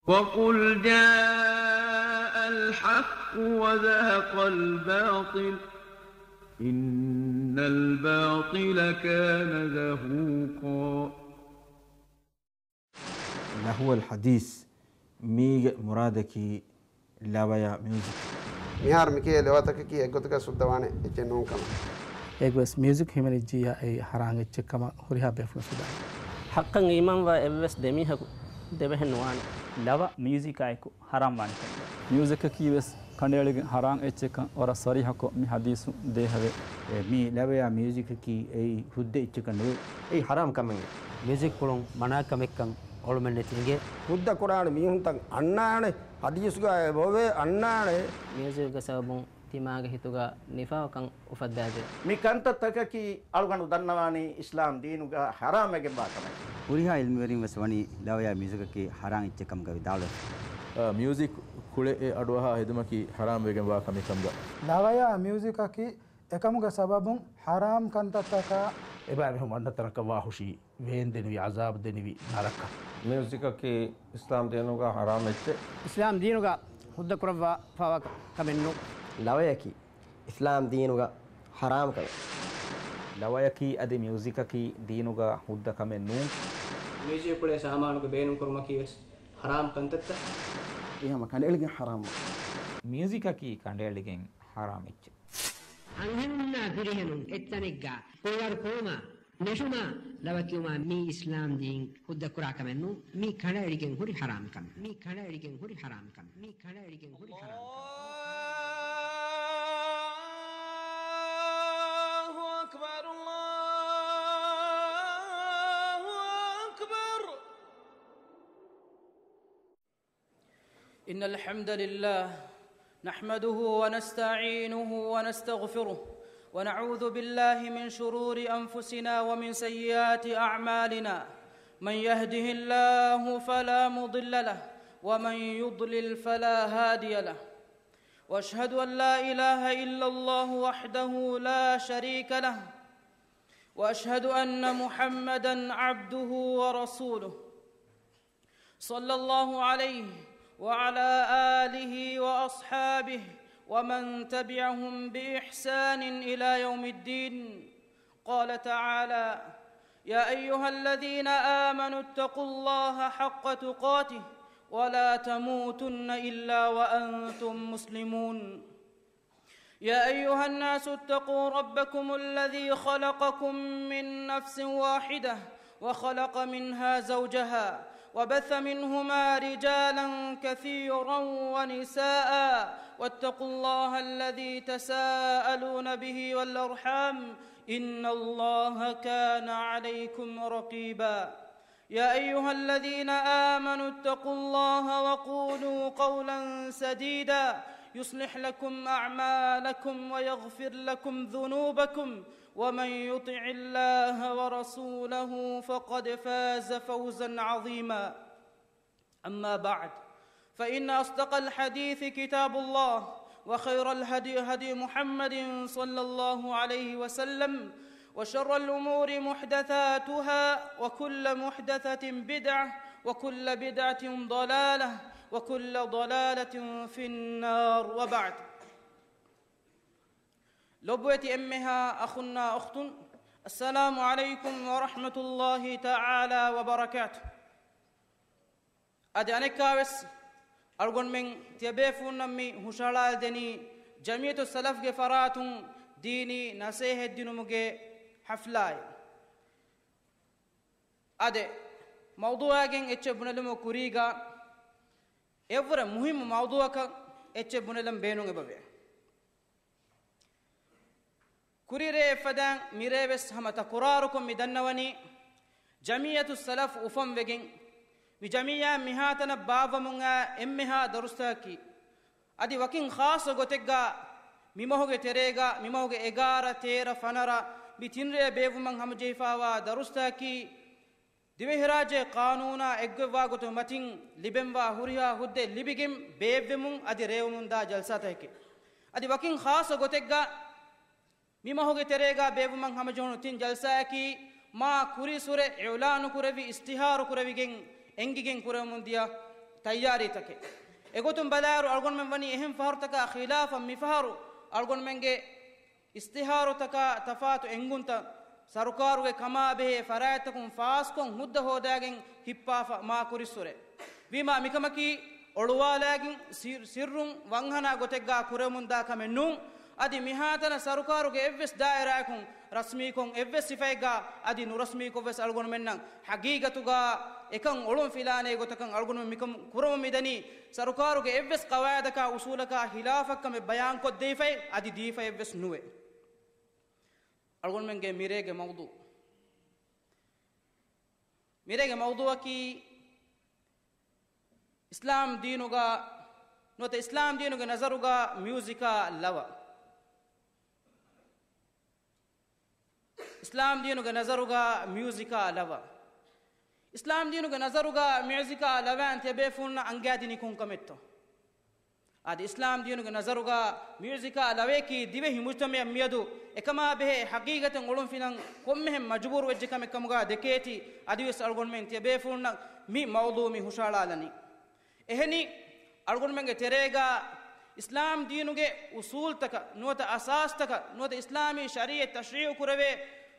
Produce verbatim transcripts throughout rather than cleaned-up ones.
وقل جاء الحق وزهق الباطل إن الباطل كان زهوقا. ލަހުވަލް ޙަދީޘް، މީގެ މުރާދަކީ ލަވަޔާ މިއުޒިކް. މިހާރު މިކިޔޭ ލަވަތަކަކީ އެއްގޮތަކަށް ސުއްދަވާނެ އެއްޗެއް ނޫން ކަމަށް. އެއްވެސް މިއުޒިކް ހިމެނިއްޖިއްޔާ އެއީ ޙަރާން އެއްޗެއް ކަމަށް ހުރިހާ ބޭފުޅުން ފެދާނެ. ޙައްޤަށް އީމާންވާ އެއްވެސް ދެމީހަކު ދެބެހެއް ނުވާނެ. ލަވަ މިއުޒިކާއެކު ޙަރާމް ވާނެ ކަމުގަ. މިއުޒިކަކީ ވެސް ކަނޑައެޅިގެން ޙަރާން އެއްޗެއްކަން ވަރަށް ޞަރީޙަކޮށް މި ޙަދީޘުން ދޭހަވޭ. އެ، މި ލަވަޔާ މިއުޒިކަކީ އެއީ ހުއްދަ އެއްޗަކަށް ނުވޭ. އެއީ ޙަރާމް ކަމެއް. މިއުޒިކް ކުޅުން މަނާ ކަމެއްކަން އޮޅުމެއް ނެތި އިނގޭ. ހުއްދަ ކުރާނެ މީހުންތައް އަންނާނެ، ޙަދީޘްގައި އެބައޮވޭ އަންނާނެ. މިއުޒިކްގެ ސަބަބުން ތިމާގެ ހިތުގަ ނިފާޤުކަން އުފައްދާދޭ. މި ކަންތައްތަކަކީ އަޅުގަނޑު ދަންނަވާނީ އިސްލާމް ދީނުގަ ޙަރާމްވެގެންވާ ކަމެއް. ހުރިހާ ޢިލްމުވެރިން ވެސް ވަނީ ލަވަޔާ މިއުޒިކަކީ ޙަރާން އެއްޗެއް ކަމުގަ ވިދާޅުވެފަ. އާ، މިއުޒިކް ކުޅެ އެ އަޑުއަހާ ހެދުމަކީ ޙަރާމްވެގެންވާ ކަމެއް ކަމުގަ. ލަވަޔާ މިއުޒިކަކީ އެކަމުގެ ސަބަބުން ޙަރާމް ކަންތައްތަކާ. އެބައިމީހުން ވަންނަ ތަނަކަށް ވާ ހުށީ ވޭންދެނިވި، ޢަޒާބު ދެނިވި ނަރަކަ. މިއުޒިކަކީ އިސްލާމް ދީނުގަ ޙަރާމް އެއްޗެއް. އިސްލާމް ދީނުގަ ހުއްދަ ކުރައްވާފައިވާ ކަމެއް ނޫން. ލަވަޔަކީ އިސްލާމް ދީނުގަ ޙަރާމް ކަމެއް. ލަވަޔަކީ އަދި މިއުޒިކަކީ ދީނުގަ ހުއްދަ ކަމެއް ނޫން. މިއުޒިކް ކުޅޭ ސާމާނުގެ ބޭނުންކުރުމަކީ ވެސް ޙަރާމް ކަންތައްތައް. އެހަމަ ކަނޑައެޅިގެން ޙަރާމް. މިއުޒިކަކީ ކަނޑައެޅިގެން ޙަރާމް އެއްޗެއް. އަންހެނުންނާ ފިރިހެނުން އެއްތަނެއްގަ ކުޅަރު ކުރުމާ، ނެށުމާ، ލަވަ ކިޔުމާ މީ އިސްލާމް ދީން ހުއްދަ ކުރާ ކަމެއް ނޫން. މީ ކަނޑައެޅިގެން ހުރި ޙަރާމް ކަމެއް. މީ ކަނޑައެޅިގެން ހުރި ޙަރާމް ކަމެއް. މީ ކަނޑައެޅިގެން ހުރި ޙަރާމް ކަމެއް. الله أكبر، الله أكبر. إن الحمد لله نحمده ونستعينه ونستغفره، ونعوذ بالله من شرور أنفسنا ومن سيئات أعمالنا. من يهده الله فلا مضل له، ومن يضلل فلا هادي له. وأشهد أن لا إله إلا الله وحده لا شريك له، وأشهد أن محمدا عبده ورسوله. صلى الله عليه وعلى آله وأصحابه ومن تبعهم بإحسان إلى يوم الدين. قال تعالى: يا أيها الذين آمنوا اتقوا الله حق تقاته ولا تموتن إلا وأنتم مسلمون. يا أيها الناس اتقوا ربكم الذي خلقكم من نفس واحدة وخلق منها زوجها وبث منهما رجالا كثيرا ونساء واتقوا الله الذي تساءلون به والأرحام إن الله كان عليكم رقيبا. يا أيها الذين آمنوا اتقوا الله وقولوا قولا سديدا يصلح لكم أعمالكم ويغفر لكم ذنوبكم ومن يطع الله ورسوله فقد فاز فوزا عظيما. أما بعد، فإن أصدق الحديث كتاب الله، وخير الهدي هدي محمد صلى الله عليه وسلم، وشر الأمور محدثاتها، وكل محدثة بدعة، وكل بدعة ضلالة، وكل ضلالة في النار، وبعد. ލޮބުވެތި އެންމެހާ އަޚުންނާ އުޚްތުން، السلام عليكم ورحمة الله تعالى وبركاته. އަދި އަނެއްކާވެސް އަޅުގަނޑުމެން ތިޔަބޭފުޅުންނަށް މި ހުށަހަޅާލަދެނީ ޖަމިއްޔަތުއްސަލަފްގެ ފަރާތުން ދީނީ ނަސޭހަތްދިނުމުގެ ޙަފްލާއެއް. އާދެ، މައުޟޫޢާގެން އެއްޗެއް ބުނެލުމުގެ ކުރީގަ އެއްވުރެ މުހިއްމު މައުޟޫޢަކަށް އެއްޗެއް ބުނެލަން ބޭނުން އެބަވޭ. ކުރިރޭ އެއްފަދައިން މިރޭވެސް ހަމަ ތަކުރާރުކޮށް މި ދަންނަވަނީ، ޖަމިއްޔަތުއްސަލަފް އުފަންވެގެން، މި ޖަމިއްޔާ މިހާތަނަށް ބާއްވަމުން އައި އެންމެހާ ދަރުސްތަކަކީ، އަދި ވަކިން ޚާއްޞަ ގޮތެއްގަ މިމަހުގެ ތެރޭގަ، މިމަހުގެ އެގާރަ، ތޭރަ، ފަނަރަ މި ތިންރޭ ބޭއްވުމަށް ހަމަޖެހިފައިވާ ދަރުސްތަކަކީ، ދިވެހިރާއްޖޭ ޤާނޫނާ އެއްގޮތްވާ ގޮތުން މަތިން ލިބެންވާ ހުރިހާ ހުއްދައެއް ލިބިގެން ބޭއްވެމުން އަދި ރޭވުމުންދާ ޖަލްސާތަކެކޭ. އަދި ވަކިން ޚާއްޞަ ގޮތެއްގަ މި މަހުގެ ތެރޭގަ ބޭއްވުމަށް ހަމަޖެހުނު ތިން ޖަލްސާއަކީ، މާ ކުރީސުރެ އިޢުލާނުކުރެވި، އިޝްތިހާރު ކުރެވިގެން އެނގިގެން ކުރެވެމުންދިޔަ ތައްޔާރީތަކެއް. އެގޮތުން ބަލާއިރު، އަޅުގަނޑުމެން ވަނީ އެހެން ފަހަރުތަކާ ޚިލާފަށް މިފަހަރު އަޅުގަނޑުމެންގެ އިސްތިހާރުތަކާ ތަފާތު އެނގުންތައް، ސަރުކާރުގެ ކަމާބެހޭ ފަރާތްތަކުން ފާސްކޮށް ހުއްދަ ހޯދާގެން ހިއްޕާފަ މާ ކުރިއްސުރެ. ވީމާ މިކަމަކީ އޮޅުވާލާގެން ސި-، ސިއްރުން ވަންހަނާ ގޮތެއްގާ ކުރެވެމުންދާ ކަމެއް ނޫން. އަދި މިހާތަނަށް ސަރުކާރުގެ އެއްވެސް ދާއިރާއަކުން ރަސްމީކޮށް އެއްވެސް ސިފައެއްގާ އަދި ނުރަސްމީކޮށް ވެސް އަޅުގަނޑުމެންނަށް ހަގީގަތުގާ އެކަން އޮޅުން ފިލާނޭ ގޮތަކަށް އަޅުގަނޑުމެން މިކަން ކުރަމުން މިދަނީ ސަރުކާރުގެ އެއްވެސް ޤަވާއިދަކާ އުސޫލަކާ ޚިލާފަށް ކަމެއް ބަޔާންކޮށްދެވިފައެއް އަދި ދީފައެއްވެސް ނުވޭ. އަޅުގަނޑުމެންގެ މިރޭގެ މައުޟޫ. މިރޭގެ މައުޟޫއަކީ އިސްލާމް ދީނުގަ، ނުވަތަ އިސްލާމް ދީނުގެ ނަޒަރުގަ މިއުޒިކާ ލަވަ. އިސްލާމް ދީނުގެ ނަޒަރުގަ މިއުޒިކާ ލަވަ. އިސްލާމް ދީނުގެ ނަޒަރުގަ މިއުޒިކާ ލަވައިން ތިޔަބޭފުޅުންނަށް އަންގައިދިނީ ކޮން ކަމެއްތޯ؟ އަދި އިސްލާމް ދީނުގެ ނަޒަރުގަ މިއުޒިކާ ލަވަޔަކީ ދިވެހި މުޖްތަމަޢަށް މިއަދު އެކަމާ ބެހޭ ހަގީގަތެއް އޮޅުންފިލަން ކޮންމެހެން މަޖުބޫރު ވެއްޖެ ކަމެއް ކަމުގަ ދެކޭތީ، އަދިވެސް އަޅުގަނޑުމެން ތިޔަބޭފުޅުންނަށް މި މައުޟޫ މި ހުށައަޅާލަނީ. އެހެނީ، އަޅުގަނޑުމެންގެ ތެރޭގަ އިސްލާމް ދީނުގެ އުސޫލްތަކަށް ނުވަތަ އަސާސްތަކަށް ނުވަތަ އިސްލާމީ ޝަރީޢަތް ތަޝްރީޢު ކުރެވޭ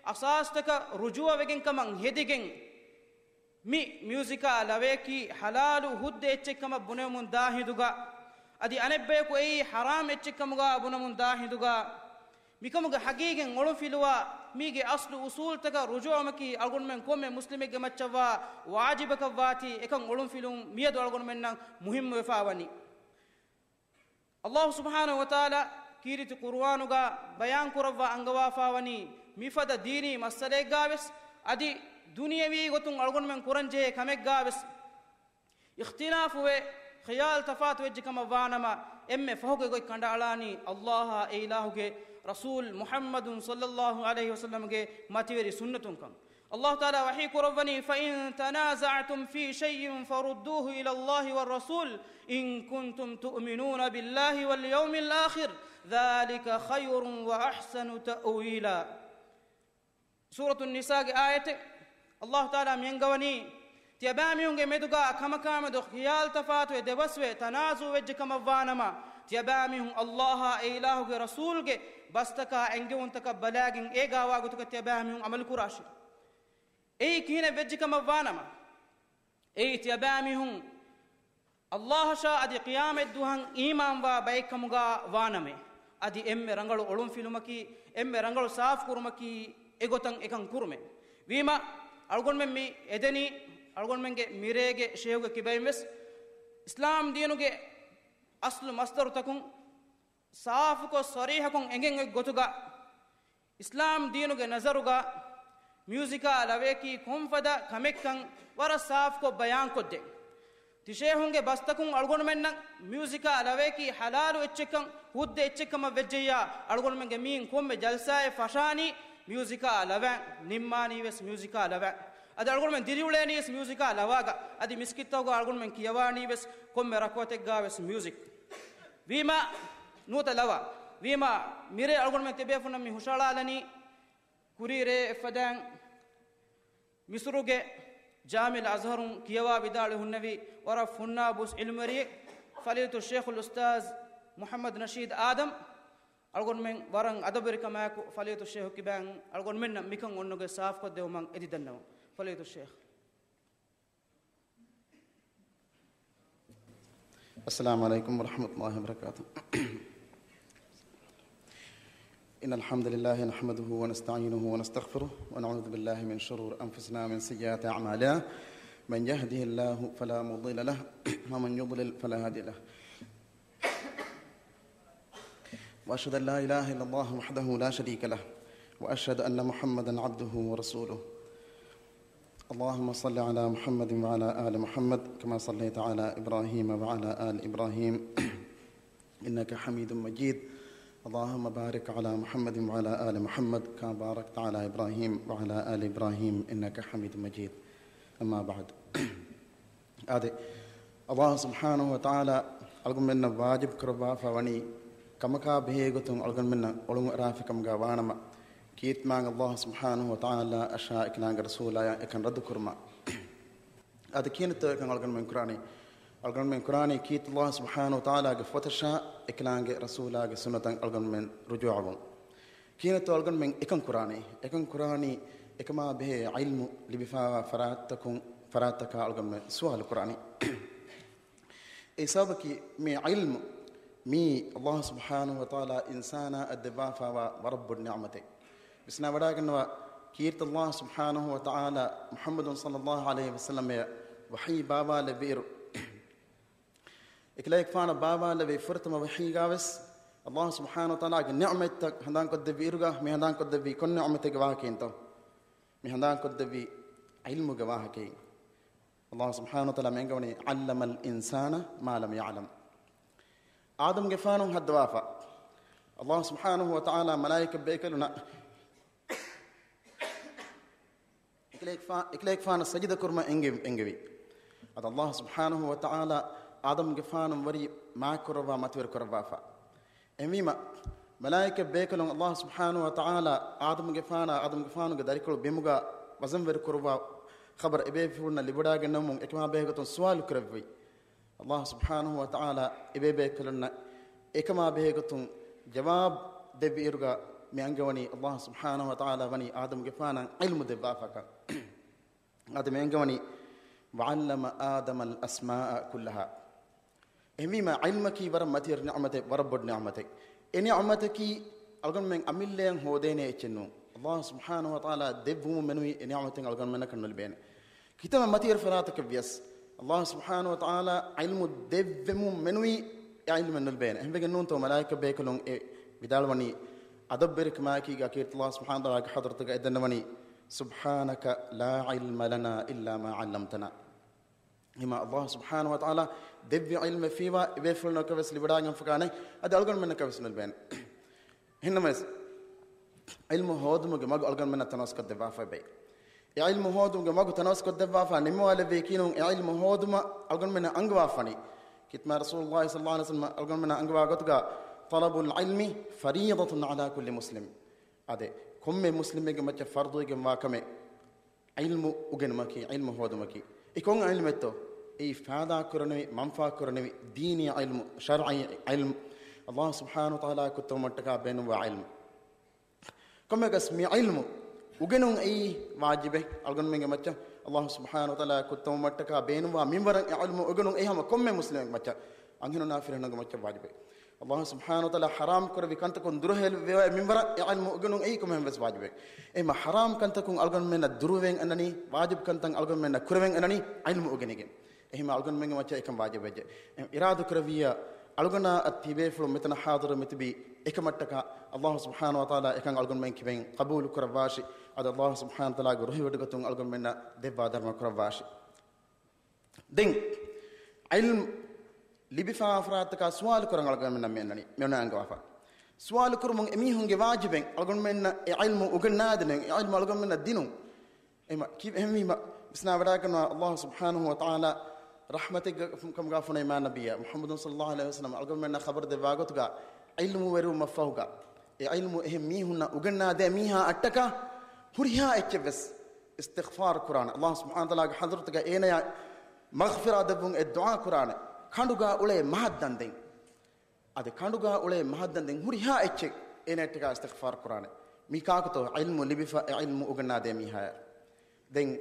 އަސާސްތަކަށް ރުޖޫޢަވެގެން ކަމަށް ހެދިގެން، މި މިއުޒިކާ ލަވަޔަކީ ޙަލާލު ހުއްދަ އެއްޗެއްކަމަށް ބުނެވެމުން ދާ ހިނދުގަ، އަދި އަނެއްބަޔަކު އެއީ ޙަރާމް އެއްޗެއްކަމުގަ ބުނެމުން ދާ ހިނދުގަ، މިކަމުގެ ހަގީގަތް އޮޅުންފިލުވާ، މީގެ އަސްލު އުސޫލްތަކަށް ރުޖޫޢަވުމަކީ އަޅުގަނޑުމެން ކޮންމެ މުސްލިމެއްގެ މައްޗަށްވާ ވާޖިބަކަށްވާތީ، އެކަން އޮޅުންފިލުވުން މިއަދު އަޅުގަނޑުމެންނަށް މުހިއްމުވެފާވަނީ. އައްލާހު ސުބްޙާނަހު ވަތަޢާލާ ކީރިތި ޤުރުއާނުގަ ބަޔާންކުރައްވާ އަންގަވާފާވަނީ، މިފަދަ ދީނީ މައްސަލައެއްގާވެސް، އަދި ދުނިޔަވީ ގޮތުން އަޅުގަނޑުމެން ކުރަންޖެހޭ ކަމެއްގާވެސް، އިޚްތިލާފުވެ، ޚިޔާލު ތަފާތު ވެއްޖެ ކަމަށް ވާނަމަ، އެންމެ ފަހުގެ ގޮތް ކަނޑައަޅާނީ އައްލާހާ އެ އިލާހުގެ ރަސޫލް މުޙައްމަދު ޞައްލައްލާހު ޢަލައިހި ވަސައްލަމްގެ މަތިވެރި ސުންނަތުންކަން. އައްލާހު ތަޢާލާ ވަޙީ ކުރައްވަނީ، فَإِن تَنَازَعْتُمْ فِي شَيْءٍ فَرُدُّوهُ إِلَى اللَّهِ وَالرَّسُولِ إِن كُنتُمْ تُؤْمِنُونَ بِاللَّهِ وَالْيَوْمِ الْآخِرِ ذَٰلِكَ خَيْرٌ وَأَحْسَنُ تَأْوِيلًا. ސޫރަތު ނިސާގެ އާޔަތެއް. އައްލާހު ތަޢާލާ މިއަންގަވަނީ، ތިޔަބައިމީހުންގެ މެދުގަ ކަމަކާމެދު ޚިޔާލު ތަފާތުވެ ދެބަސްވެ ތަނާޒުޢު ވެއްޖެ ކަމަށް ވާނަމަ، ތިޔަބައިމީހުން އައްލާހާ އެ އިލާހުގެ ރަސޫލްގެ ބަސްތަކާ އެންގެވުންތަކަށް ބަލާގެން އޭގާވާ ގޮތުގަ ތިޔަބައިމީހުން ޢަމަލު ކުރާށި. އެއީ ކިހިނެއް ވެއްޖެ ކަމަށް ވާނަމަ، އެއީ ތިޔަބައިމީހުން އައްލާހަށާ އަދި ޤިޔާމަތްދުވަހަށް އީމާންވާ ބައެއްކަމުގަ ވާނަމޭ. އަދި އެންމެ ރަނގަޅު އޮޅުންފިލުމަކީ، އެންމެ ރަނގަޅު ސާފުކުރުމަކީ އެގޮތަށް އެކަން ކުރުމޭ. ވީމާ، އަޅުގަނޑުމެން މި އެދެނީ އަޅުގަނޑުމެންގެ މިރޭގެ ޝޭހުގެ ކިބައިން ވެސް، އިސްލާމް ދީނުގެ އަސްލު މަސްދަރުތަކުން ސާފުކޮށް، ޞަރީޙަކޮށް އެނގެން އޮތް ގޮތުގަ، އިސްލާމް ދީނުގެ ނަޒަރުގަ މިއުޒިކާ ލަވަޔަކީ ކޮންފަދަ ކަމެއްކަން ވަރަށް ސާފުކޮށް ބަޔާންކޮށްދޭ. ތިޝޭހުންގެ ބަސްތަކުން އަޅުގަނޑުމެންނަށް މިއުޒިކާ ލަވަޔަކީ ޙަލާލު އެއްޗެއްކަން، ހުއްދަ އެއްޗެއްކަމަށް ވެއްޖެއްޔާ، އަޅުގަނޑުމެންގެ މީން ކޮންމެ ޖަލްސާއެއް ފަށާނީ މިއުޒިކާ ލަވައިން، ނިންމާނީ ވެސް މިއުޒިކާ ލަވައިން. އަދި އަޅުގަނޑުމެން ދިރިއުޅޭނީ ވެސް މިއުޒިކާ ލަވާގަ، އަދި މިސްކިތްތަކުގަ އަޅުގަނޑުމެން ކިޔަވާނީ ވެސް ކޮންމެ ރަކުޢަތެއްގަ ވެސް މިއުޒިކް. ވީމާ، ނުވަތަ ލަވަ. ވީމާ، މިރޭ އަޅުގަނޑުމެން ތިބޭފުންނަށް މި ހުށައަޅާލަނީ، ކުރީ ރޭ އެއްފަދައިން މިސުރުގެ ޖާމިޢުލް އަޒްހަރުން ކިޔަވާ ވިދާޅުވެ ހުންނެވި ވަރަށް ފުންނާބުސް ޢިލްމުވެރިއެއް، ފަޟީލަތުއް ޝޭޚުލް އުސްތާޛް މުޙައްމަދު ނަޝީދު އާދަމް، އަޅުގަނޑުމެން ވަރަށް އަދަބުވެރިކަމާއެކު ފަޟީލަތުއް ޝޭޚު ކިބައިން އަޅުގަނޑުމެންނަށް މިކަން އޮންނަގޮތް ސާފުކޮށްދެއްވުމަށް އެދިދަންނަވަން. ފަޟީލަތުއް ޝޭޚް. السلام عليكم ورحمة الله وبركاته. إن الحمد لله نحمده ونستعينه ونستغفره، ونعوذ بالله من شرور أنفسنا ومن سيئات أعمالنا. من يهده الله فلا مضل له، ومن يضلل فلا هادي له. وأشهد أن لا إله إلا الله وحده لا شريك له، وأشهد أن محمدا عبده ورسوله. اللهم صل على محمد وعلى آل محمد كما صليت على إبراهيم وعلى آل إبراهيم إنك حميد مجيد. اللهم بارك على محمد وعلى آل محمد كما باركت على إبراهيم وعلى آل إبراهيم إنك حميد مجيد. أما بعد. އާދެ، އައްލާހު ސުބްޙާނަހު ވަތަޢާލާ އަޅުގަނޑުމެންނަށް ވާޖިބު ކުރައްވާފަ ވަނީ، ކަމަކާ ބެހޭ ގޮތުން އަޅުގަނޑުމެންނަށް އޮޅުން އަރާފި ކަމުގަ ވާނަމަ، ކީރިތި މާތް އައްލާހު ސުބްޙާނަހު ވަތަޢާލާ އަށާ އެކަލާނގެ ރަސޫލާޔާ އެކަން ރައްދު ކުރުމަށް. އަދި ކިހިނެއްތޯ އެކަން އަޅުގަނޑުމެން ކުރާނީ؟ އަޅުގަނޑުމެން ކުރާނީ ކީރިތި ﷲ ސުބްޙާނަހޫ ވަތަޢާލާގެ ފޮތަށާ އެކަލާނގެ ރަސޫލާގެ ސުންނަތަށް އަޅުގަނޑުމެން ރުޖޫޢަވުން. ކިހިނެއްތޯ އަޅުގަނޑުމެން އެކަން ކުރާނީ؟ އެކަން ކުރާނީ އެކަމާ ބެހޭ ޢިލްމު ލިބިފާވާ ފަރާތްތަކުން، ފަރާތްތަކާ އަޅުގަނޑުމެން ސުވާލު ކުރާނީ. އެ ހިސާބަކީ މި ޢިލްމު، މީ ﷲ ސުބްޙާނަހޫ ވަތަޢާލާ އިންސާނާއަށް ދެއްވާފާވާ ވަރަށް ބޮޑު ނިޢުމަތެއް. ވިސްނާވަޑައިގަންނަވާ، ކީރިތި ﷲ ސުބްޙާނަހޫ ވަތަޢާލާ މުޙައްމަދު ޞައްލައްލާހު ޢަލައިހި ވަސައްލަމައަށް ވަޙީ ބާވާލެއްވިއިރު، އެކަލޭގެފާނަށް ބާވާލެއްވި ފުރަތަމަ ވަޙީގާވެސް، ﷲ ސުބްޙާނަހޫ ވަތަޢާލާގެ ނިޢުމަތްތައް ހަނދާންކޮށްދެއްވިއިރުގަ، މި ހަނދާންކޮށްދެއްވީ ކޮން ނިޢުމަތެއްގެ ވާހަކައިންތޯ؟ މި ހަނދާންކޮށްދެއްވީ ޢިލްމުގެ ވާހަކައިން. ﷲ ސުބްޙާނަހޫ ވަތަޢާލާ މި އަންގަވަނީ، "ޢައްލަމަލް އިންސާނަ މާ ލަމް ޔަޢްލަމް." އާދަމްގެފާނު ހައްދަވާފަ. ﷲ ސުބްޙާނަހޫ ވަތަޢާލާ މަލާއިކަ ބޭކަލުންނަށް އެކަލޭގެފާ-، އެކަލޭގެފާނަށް ސަޖިދަ ކުރުމަށް އެންގެ-، އެންގެވި. އަދި ﷲ ސުބްޙާނަހޫ ވަތަޢާލާ އާދަމްގެފާނު ވަރި މާތްކުރައްވާ މަތިވެރި ކުރައްވާފަ. އެހެންވީމަ، މަލާއިކަ ބޭކަލުން ﷲ ސުބްޙާނަހޫ ވަތަޢާލާ އާދަމްގެފާނާ އާދަމްގެފާނުގެ ދަރިކޮޅު ބިމުގަ ވަޒަންވެރި ކުރުއްވާ ޚަބަރު އެބޭފުޅުންނަށް ލިބިވަޑައިގަންނަވަމުން އެކަމާ ބެހޭގޮތުން ސުވާލު ކުރެއްވި. ﷲ ސުބްޙާނަހޫ ވަތަޢާލާ އެބޭބޭކަލުންނަށް އެކަމާ ބެހޭގޮތުން ޖަވާބު ދެއްވިއިރުގަ މި އަންގަވަނީ ﷲ ސުބްޙާނަހޫ ވަތަޢާލާ ވަނީ އާދަމްގެފާނަށް ޢިލްމު ދެއްވާފަކަން. އަދި މި އަންގަވަނީ، "وعلم آدم الأسماء كلها." އެހެންވީމަ، ޢިލްމަކީ ވަރަށް މަތިވެރި ނިޢުމަތެއް، ވަރަށް ބޮޑު ނިޢުމަތެއް. އެ ނިޢުމަތަކީ އަޅުގަނޑުމެން އަމިއްލައަށް ހޯދޭނެ އެއްޗެއް ނޫން. ﷲ ސުބްޙާނަހޫ ވަތަޢާލާ ދެއްވުމުން މެނުވީ އެ ނިޢުމަތެއް އަޅުގަނޑުމެންނަކަށް ނުލިބޭނެ. ކިތަންމެ މަތިވެރި ފަރާތަކަށް ވިޔަސް، ﷲ ސުބްޙާނަހޫ ވަތަޢާލާ ޢިލްމު ދެއްވެމުން މެނުވީ އެ ޢިލްމެއް ނުލިބޭނެ. އެހެންވެގެން ނޫންތޯ މަލާއިކަ ބޭކަލުން އެ ވިދާޅުވަނީ؟ އަދަބުވެރިކަމާއެކީގަ ކީރިތި ﷲ ސުބްޙާނަހޫ ވަތަޢާލާގެ ޙަޟްރަތުގަ އެދެންނަވަނީ، "سبحانك لا علم لنا إلا ما علمتنا." އެހެންވީމަ، ﷲ ސުބްޙާނަހޫ ވަތަޢާލާ ދެއްވި ޢިލްމެއް ފީވާ އެބޭފުޅުންނަކަށް ވެސް ލިބިވަޑައިގެންފަކާނެ، އަދި އަޅުގަނޑުމެންނަކަށް ވެސް ނުލިބޭނެ. އެހެންނަމަވެސް، ޢިލްމު ހޯދުމުގެ މަގު އަޅުގަނޑުމެންނަށް ތަނަވަސްކޮށްދެއްވާފައި ބެހޭ. އެ ޢިލްމު ހޯދުމުގެ މަގު ތަނަވަސްކޮށްދެއްވާފަ ނިންމަވާލެއްވީ ކީނުން، އެ ޢިލްމު ހޯދުމަށް އަޅުގަނޑުމެންނަށް އަންގަވާފަނީ. ކީރިތި ރަސޫލުﷲ ޞައްލައްލާހު ޢަލައިހި ވަސައްލަމަ އަޅުގަނޑުމެންނަށް އަންގަވާ ގޮތުގަ، "طلب العلم فريضة على كل مسلم." އާދެ، ކޮންމެ މުސްލިމެއްގެ މައްޗަށް ފަރުޟުވެގެންވާ ކަމެއް ޢިލްމު އުގެނުމަކީ، ޢިލްމު ހޯދުމަކީ. އެ ކޮން ޢިލްމެއްތޯ؟ އެއީ ފާއިދާ ކުރަނިވި، މަންފާ ކުރަނިވި ދީނީ ޢިލްމު، ޝަރްޢީ ޢިލްމު، ﷲ ސުބްޙާނަހޫ ވަތަޢާލާ ކުއްތަވުމަށްޓަކާ ބޭނުންވާ ޢިލްމު. ކޮންމެއަކަސް މި ޢިލްމު އުގެނުން އެއީ ވާޖިބެއް. އަޅުގަނޑުމެންގެ މައްޗަށް ﷲ ސުބްޙާނަހޫ ވަތަޢާލާ ކުއްތަވުމަށްޓަކާ ބޭނުންވާ މިންވަރަށް އެ ޢިލްމު އުގެނުން އެއީ ހަމަ ކޮންމެ މުސްލިމެއްގެ މައްޗަށް، އަންހެނުންނާ ފިރިހެނުންގެ މައްޗަށް ވާޖިބެއް. ﷲ ސުބްޙާނަހޫ ވަތަޢާލާ ޙަރާމް ކުރެއްވި ކަންތަކުން ދުރުހެލިވެވޭ މިންވަރަށް އެ ޢިލްމު އުގެނުން އެއީ ކޮންމެހެން ވެސް ވާޖިބެއް. އެހެންމަ ޙަރާމް ކަންތަކުން އަޅުގަނޑުމެންނަށް ދުރުވެގެން އަންނަނީ، ވާޖިބު ކަންތައް އަޅުގަނޑުމެންނަށް ކުރެވެން އަންނަނީ ޢިލްމު އުގެނިގެން. އެހެންމަ އަޅުގަނޑުމެންގެ މައްޗަށް އެކަން ވާޖިބެއްޖެ. އިރާދަ ކުރެއްވިއްޔާ، އަޅުގަނޑާ އަދި ތިބޭފުޅުން މިތަނަށް ޙާޟިރު މިތިބީ އެކަމަށްޓަކާ، ﷲ ސުބްޙާނަހޫ ވަތަޢާލާ އެކަން އަޅުގަނޑުމެން ކިބެން ޤަބޫލު ކުރައްވާށި. އަދި ﷲ ސުބްޙާނަހޫ ވަތަޢާލާގެ ރުހިވޮޑިގަތުން އަޅުގަނޑުމެންނަށް ދެއްވާ ދަރުމަ ކުރައްވާށި. ދެން ޢިލްމު ލިބިފާ ފަރާތަކާ ސުވާލު ކުރަން އަޅުގަނޑުމެންނަށް މި އަންނަނީ، މި އަންގަވާފަ. ސުވާލު ކުރުމުން އެމީހުންގެ ވާޖިބެއް އަޅުގަނޑުމެންނަށް އެ ޢިލްމު އުގަންނާދިނުން، އެ ޢިލްމު އަޅުގަނޑުމެންނަށް ދިނުން. އެހެންމަ، ކި-، އެހެންވީމަ، ވިސްނާވަޑައިގަންނަވާ، ﷲ ސުބްޙާނަހޫ ވަތަޢާލާ ރަޙްމަތެއްގެ ކަމުގަ ފޮނުވި މާ ނަބިއްޔާ މުޙައްމަދު ޞައްލައްލާހު ޢަލައިހި ވަސައްލަމަ އަޅުގަނޑުމެންނަށް ޚަބަރު ދެއްވާ ގޮތުގަ، ޢިލްމުވެރިވުމަށްފަހުގަ، އެ ޢިލްމު އެހެން މީހުންނަށް އުގަންނާދޭ މީހާ އަށްޓަކާ ހުރިހާ އެއްޗެއްވެސް އިސްތިޣްފާރު ކުރާނެ. ﷲ ސުބްޙާނަހޫ ވަތަޢާލާގެ ޙަޟްރަތުގަ އޭނަޔާ މަޣްފިރާތް ދެއްވުން އެ ދުޢާ ކުރާނެ. ކަނޑުގަ އުޅޭ މަހަށް ދަންދެން. އަދި ކަނޑުގަ އުޅޭ މަހަށް ދަންދެން ހުރިހާ އެއްޗެއް އޭނައަށްޓަކާ އިސްތިޣްފާރު ކުރާނެ. މީ ކާކުތޯ؟ ޢިލްމު ލިބިފަ އެ ޢިލްމު އުގަންނާދޭ މީހާޔަށް. ދެން